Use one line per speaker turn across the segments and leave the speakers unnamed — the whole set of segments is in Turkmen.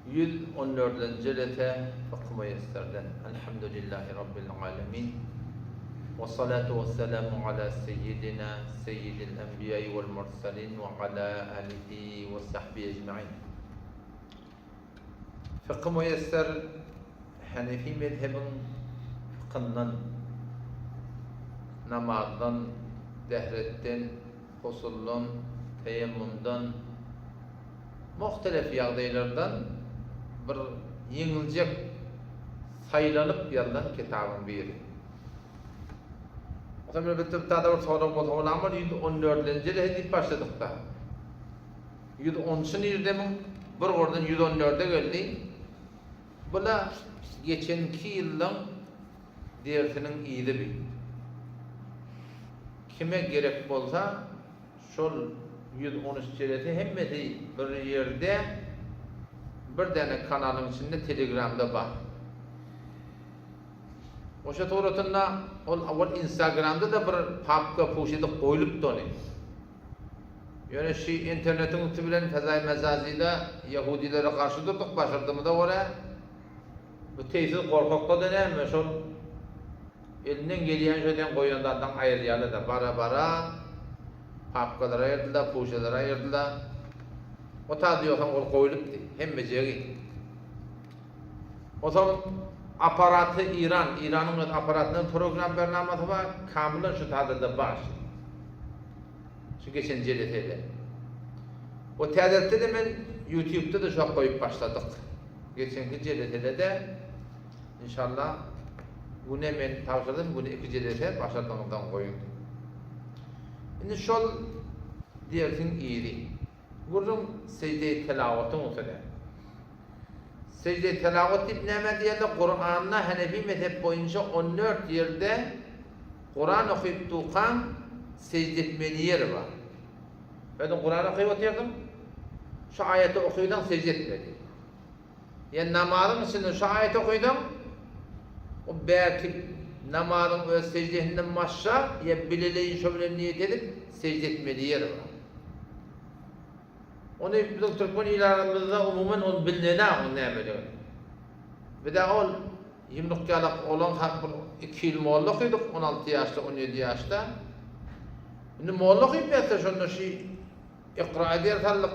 114-nji jelese Fykhy Muýesserden Elhamdülillahi Rabbil Alemin Wessalatu wessalamu ala seýýidina seýýidil enbiýai wel murselin we ala alihi we sahbihi ejmain Fykhy Muýesser Hanefi mezhebiň fykyndan, namazdan, dähretden, gusuldan, teýemmumdan, muhtelef ýagdaýlardan bir ýeňiljek saýlanyp ýazylan kitabyň biri. Onsoň elbetde bu taýda bir sorag bolsa bolanmyr, 114-lenji jelese diýip başladykda. 110-njy nirdemiň bir gordan 114-e geldi. Bula geçenki ýyllaň dersiniň yzy bi. Kime gerek bolsa şol 113 jelese hemmesi bir ýerde bir däne kanalyň içinde telegramda bar. Oşa suratynda ol owal instagramda-da bir papka puş edip goýlupdy ony. Ýöne şi internetiň üsti bilen fezaý mejazyda ýehudilere garşy durduk başardymyza görä bu teýsiz gorkakda-da näme şol elinden gelýän şo sen goýan zatlaň aýyrýarlar-da bara bara papkalary aýyrdylar puşalary aýyrdylar o taýda ýogsam ol goýlupdy hemmejegi Otam aparaty Iran Iranyň öz aparatyndan program bernamasy bar kamylan şu taýda-da bar şi. Şu geçen jelesede. O täzelikde-de men YouTube-da-da şo goýup başladyk. Geçenki jelesede-de inşallah güne men tabşyrdym, güne iki jelese başardygyňyzdan goýuň diýip. Indi şol dersiň yzy. Gürrüň sežde-i telawatyň üstüne. Sežde-i telawat diýip nämä diýerler? Kuranda Hanefi mezhep boýunça 14 ýerde Kuran okyp dukaň sežde etmeli ýeri bar. Özüň Kuran okyp otyrdyň, şu aýaty okysaň sežde etmeli. Ýa namazyň içinde şu aýaty okysaň, o bärki namazyň öz seždesinden başga ýa bileleýin şo bilen niýet edip sežde etmeli ýeri bar. Ony biziň türkmen il aramyzda umuman ol bilnenok oň nämedigini. Bizä ol ýumruk ýalak oglan hak bir iki ýyl molla okydyk 16 ýaşda 17 ýaşda. Indi molla okyp ýatsa şonda şi Ikra'a ders aldyk.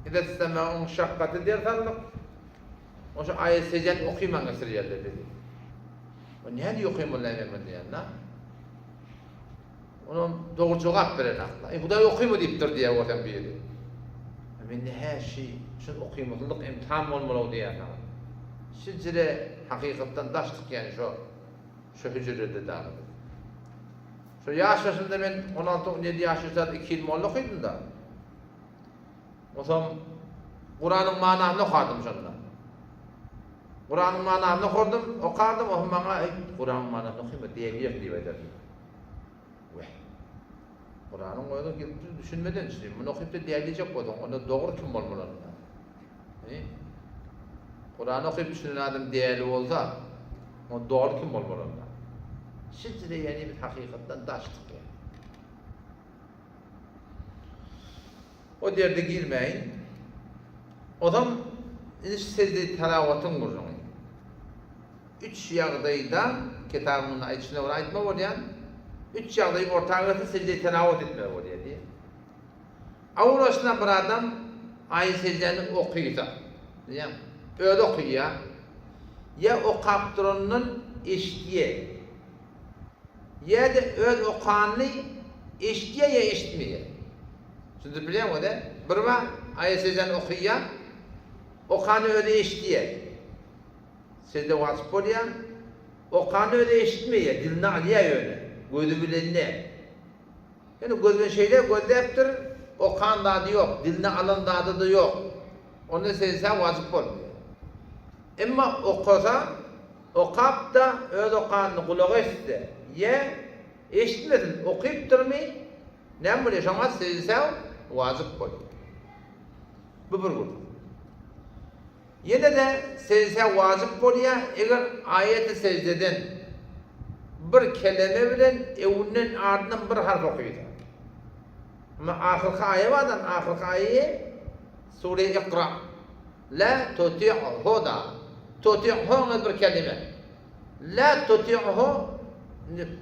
Idessemâ'uň şakkaty ders aldyk. Oşa aýat sejäni okyman geçirýärler bizi. O nädip okymaly men muny diýen-dä. Onam dogry jogap berenakla. E Hudaý okyma diýipdir diýýär görseň biri. E mende hä şi, şuny okymasyzlyk imtihan bolmaly diýýär saňa. Şijire hakykatdan daş çykýan şo, şo hüjrede dagy biz. Şo ýaş başymda men on alty, on ýedi ýaşyşda iki ýyl molla okydym-da. Onsoň Kuranyň manysyny okardym şonda. Kuranyň manysyny okardym, okardym, ohm maňa eý, Kuranyň manysyny okyma diýemýek diýip aýdardy. Weh. Kuranyň özi gelip düşünmeden şi, muny okyp-da diýäýjek bolsaň, onda dogry kim bolmaly onda? He? Kurany okyp düşünen adam däli bolsa, onda dogry kim bolmaly onda? Şeýle ýani biz hakykatdan daş çykýar. O derde girmäýin. Ozam indi şu sejde talawatyň gürrüňi. Üç ýagdaýda kitabyň aýdyşyna görä aýtma bolýan. Üç ýagdaý orta gelse sejde talawat etmeli bolýar diýýär. Awrasyna bir adam aýy seždäni okysa, diýýän, özi okyýar, ýa okap durandan eşidýär, ýa-da öz okanyny eşidýär ýa eşitmeýär. Düşündirip bilýäňmi o-da? Bir bar, aýy seždäni okyýar, okany özi eşidýär. Sežde wajyp bolýar. Okany özi eşitmeýär, diline alýar ýöne, gözi bilen däl. Ýöne gözden şeýle gözläpdir, okan zady ýok, diline alan zady-da ýok. Onda sejde wajyp bolmaýar. Emma okasa, okap-da öz okanyny gulagy eşitse, ýa eşitmesin, okypdyrmy, näme bolýar, şoňa sejde wajyp bolýar. Bu bir gürrüň. Ýene-de sežde wajyp bolýar, eger aýaty seždeden bir keleme bilen öňünden ardyndan bir harp okysa. Emma ahyrky aýa bardan ahyrky aýy sure Ikra. La tuti'hu da. Tuti'hu bir kelime. La tuti'hu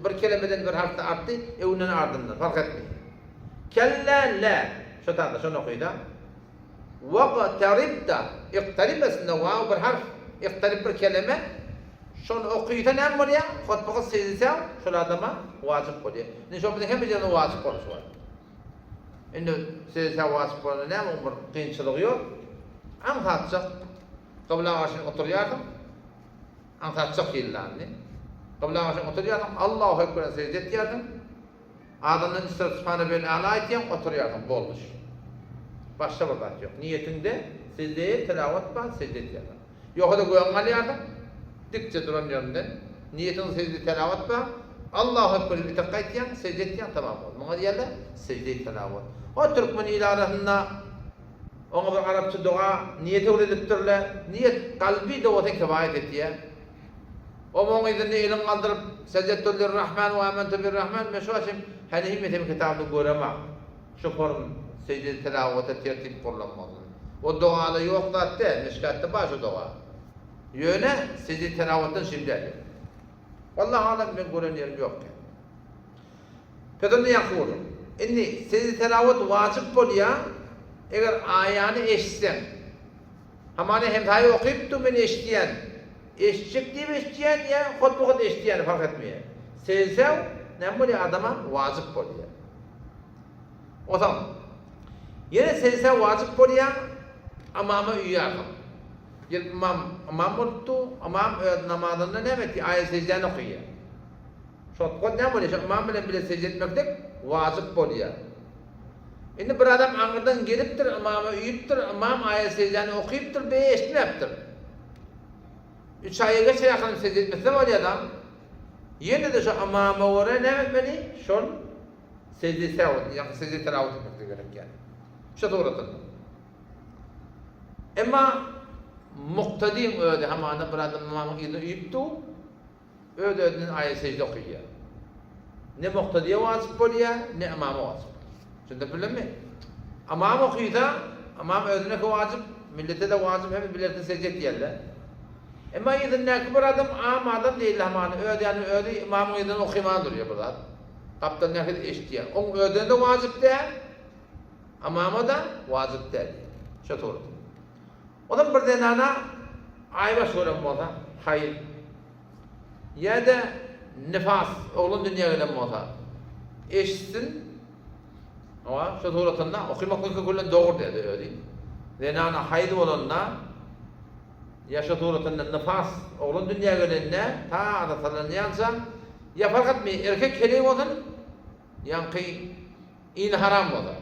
bir kelimeden bir harfde artdy, öňünden ardyndan fark etmeýär. Kella la şo taýda şony okyda. Waqtarib da iqtarib aslynda waw bir harf, iqtarib bir kelime. Şony okysa näme bolýar? Hotbaga sejde şol adama wajyp bolýar. Indi şo biziň hemme ýerde wajyp bolşy bar. Indi sejde wajyp bolanda näme bir kynçylygy ýok. Aňsatjak kybla garşy oturýarsyň. Aňsatjak ýyllandy. Kybla garşy oturýarsyň, Allahu Ekbere sejde etýärsiň. Azyndan üç sure Sübhane Rabbiyel A'la aýtýaň, oturýarsyň, boldy şu. Başga bir zat ýok. Niýetiňde sejdeýe tilawat bar, sejde etýärsiň. Ýogsa-da göwün galýarsyň, dikje duran ýerinden, niýetiňde sejde tilawat bar, Allahu Ekber diýip etek gaýtýaň, sejde etýäň, tamam boldy. Muňa diýýärler sejde-i tilawat. O türkmen ili arasynda Oňa bir arapça doga niýet öwredipdirler. Niýet kalby dogasy kifaýat etýär. Omaň yzynda eliňi galdyryp, Sejettu lirrahman we amentu birrahman men şu açym häli hemmesem kitabda göremak. Şu form sejde tilawata tertip gurlanmalyny. O dogada ýok zat däl, Mişkatda bar şu doga. Ýöne sejde tilawatdan şeýle däl. Wallahu alam men gören ýerim ýok. Pes onda ýaňky gürrüň. Indi sejde telawat wajyp bolýa, eger aýany eşitseň. Hamana hemsaýa okypdy men eşitýän. Eşitjek diýip eşitýän ýa hot-bu-hot eşitýän fark etmeýär. Sejde näme bolýar adama wajyp bolýar. Onsoň ýene sejde wajyp bolýa ymama uýýarsyň. Gelip ymam ymam bolupdy, ymam öz namazynda näme etýär aýat sejdäni okaýar. Şotgod näme bolýar? Şo ymam bilen bile sežde etmeklik wajyp bolýar. Indi bir adam aňyrdan gelipdir, ymama üýüpdir, ymam aýat seždäni okypdyr, be eşitmäpdir. Üç aýa geçer ýakyn sežde etmese bolýar-da. Ýene-de şo ymama görä näme etmeli? Şol sežde sehw, ýagny sežde tilawat etmeklik gerek ýaly. Şu suratynda. Emma muktadiň özi hamana bir adam ymamyň yzyna üýüpdi, Öz-özünden aýat sejde okaýar. Ne muktadiýe wajyp bolýar, ne ymama wajyp. Düşündirip bildiňmi? Ymam okysa, ymam özüne-de wajyp, millete-de wajyp, hemme bilelikde sejde etýärler. Emma yzyndaky bir adam am adam diýildi hamana, öz ýanyna özi ymamyň yzyndan okyman durýar bir zat. Gapdalyndaky eşidýär. Oň özüne-de wajyp däl, ymama-da wajyp däl diýýär. Şo suratda. Onam bir zenana aýbaş gören bolsa, haýyr. Ýa-da nifas, oglan dünýä gelen bolsa, eşitsin, oňa şu suratynda okymaklyk hökülen dogry diýdi özi. Zenana haýyz bolanda, ýa şu suratynda nifas, oglan dünýä gelende, ta arassalanýança, ýa fark etmeýär, erkek heleý bolsun, Ýaňky ini haram bolar.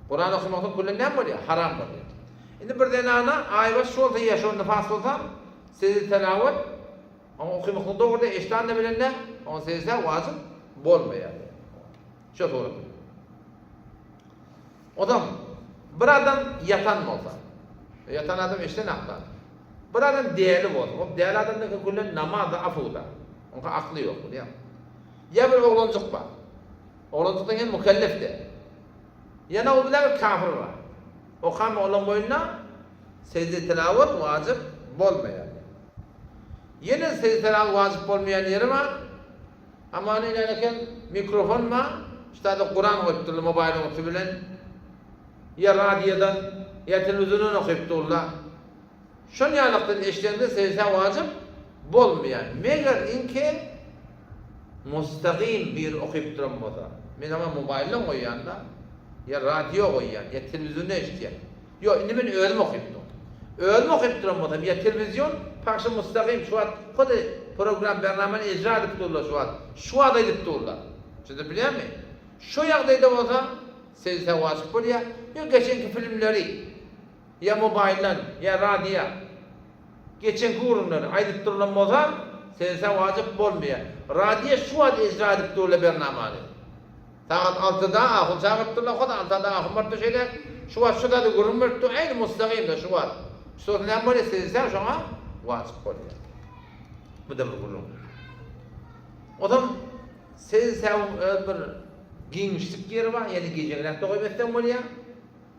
Kuran okamakdan küllen näme bolýar? Haram bolýar. Indi bir zenana aýbaş bolsa ýa şol nifas bolsa, sejde telawat oňa okamaklyk dogry däl, eşdanda bilende oňa sejde wajyp bolmaýar. Şo surat. Odam bir adam ýatan bolsa, ýatan adam eşden aklar. Bir adam däli bolsa, o däli adamdan küllen namaz afuda. Oňa akly ýok, bilýäňmi? Ýa bir oglanjyk bar. Oglanjykdan hem mükellef däl. Ýa nauzubilla bir kafir bar. Okan oglan boýnuna sejde tilawat wajyp bolmaýar. Ýene sejde tilawat wajyp bolmaýan ýeri bar. Hamana ilen eken mikrofon bar. Şu taýda Kuran goýup durlar mobaýlyň üsti bilen. Ýa radiodan, ýa telewizordan okyp durlar. Şol ýalykdan eşidende sejde wajyp bolmaýar. Meger iňki mustagym biri okyp duran bolsa. Men oňa mobaýldan goýýan-da, ýa radio goýýan, ýa telewizionda eşidýän. Ýok, indi men özüm okyp durun. Özüm okyp duran bolsam, ýa telewizion pahşy mustagym şu wagt hody program bernamany ejra edip durlar şu wagt. Şu wagt aýdyp durlar. Düşündirip bilýärmi? Şo ýagdaýda bolsa sejde wajyp bolýar. Ýok, geçenki filmleri Ýa mobaýldan, ýa radio geçenki gürrüňleri aýdyp durulan bolsa, sejde wajyp bolmaýar. Radio şu wagt ejra edip durla bernamany. Sagat altyda ahun çagyryp durlar, hut altada ahun baryp dur şeýle, şu wagt şu zady gürrüň berip dur, äýni mustagymda şu wagt. Şo näme bolýar, sejde şoňa wajyp bolýar. Bu-da bir gürrüň. Ozam sejde öz bir giňişlik ýeri bar, ýöne gijäňräk-de goýup etseň bolýar.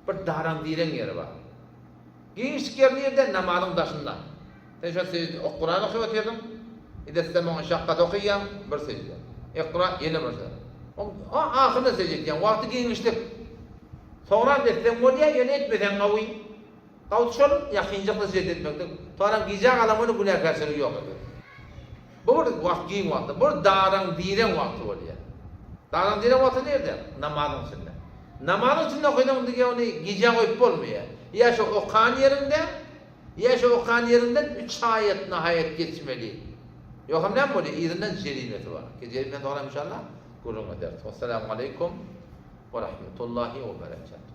Bir daran-direň ýeri bar. Giňişlik ýer nirde? Namazyň daşynda. Sen şo sejde Kuran okyp otyrdyň. Idessemaun şakgat okaýaň, bir sejde. Ikra ýene bir sejde. O ahyrynda sejde etýäň. Wagty giňişlik. Soňram etseň bolýar, ýöne etmeseň gawy. Gawy şol ýakynjakda sejde etmekde. Soňram gijä galan bolsa günäkärçiligi ýok eken. Bu bir wagt giň wagtda, bir daraň direň wagty bolýar. Daraň direň wagty nirde? Namazyň içinde. Namazyň içinde okaýsaň indi ony gijä goýup bolmaýar. Ýa şo okan ýeriňde, ýa şo okan ýeriňden üç aýat nahaýat geçmeli. Ýogsam näme bolýar? Yzyndan jerimesi bar. Jerimesini soňra inşallah gürrüň ederis. Wessalamu aleýkum we rahmetullahi we berekatuh.